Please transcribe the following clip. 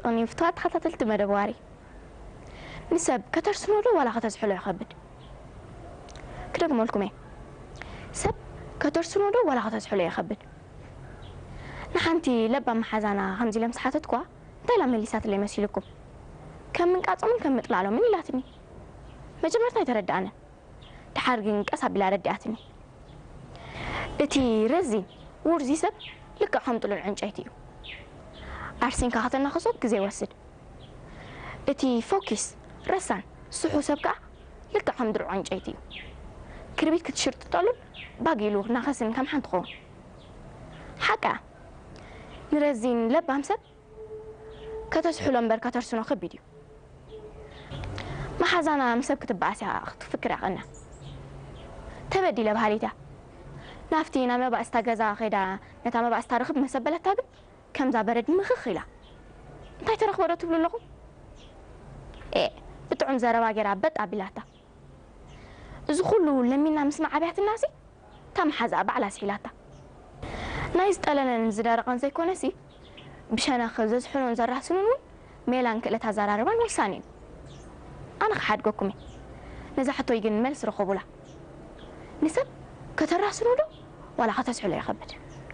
ይስጥቕኒ ፍትዋት ተኸታተልቲ መደብ ዋሪ። ንሰብ ከተርስኖ ዶ ዋላ ከተዝሕሎ ይኸብድ? ክደግመልኩም እየ። ሰብ ከተርስኖ ዶ ዋላ ከተዝሕሎ ይኸብድ? ንሓንቲ ለባም መሓዛና ከምዚ ኢለ ምስ ሓተትኳ፣ እንታይ ኢላ መሊሳትለይ መሲልኩም? ከም ምንቃጾምን ከም ምጥላሎምን ኢላትኒ። መጀመርታ ኣይተረድኣንን። ድሓር ግን ቀስ ኣቢላ ኣረዲኣትኒ። እቲ ረዚን ውርዚ ሰብ ልክዕ ከም ጥሉል ዕንጨይቲ እዩ። ኣርሲንካ ከተናኽሶ ግዜ ይወስድ። እቲ ፎኪስ ረሳን ስሑ ሰብ ከኣ ልክዕ ከም ድርዑ ዕንጨይቲ እዩ። ክርቢት ክትሽርጥጠሉን ባግ ኢሉ ክናኸስን ከም ሓንቲ ኸውን። ሓቃ ንረዚን ለባም ሰብ ከተስሕሎ እምበር ከተርስኖ ከቢድ እዩ። መሓዛና ምስ ሰብ ክትበኣስ እያ ክትፍክር ያቐና። ተበዲለ በሃሊት እያ። ናብቲ ናብ መባእስታ ገዛ ኸይዳ ነታ መባእስታ ርኽብ መሰበለታ ግን ከምዛ በረድ ምኽኽ ኢላ። እንታይ ተረኽቦ ዶ ትብሉ ኣለኹም? ኤ፣ ብጥዑም ዘረባ ገይራ በጥ ኣቢላታ። እዚ ኩሉ ለሚና ምስ መዓብያትናሲ እታ መሓዛኣ ባዕላ ስሒላታ። ናይ ዝጠለለን ዝደረቐን ዘይኮነሲ ብሸነኽ ዘዝሕሎን ዘራስኑን እውን ሜላን ክእለት ኣዘራርባን ወሳኒ እዩ። ኣነ ክሓድገኩም እየ። ነዛ ሕቶይ ግን መልሲ ርኸቡላ። ንሰብ ከተራስኑ ዶ ዋላ ከተስሕሎ ይኸብድ?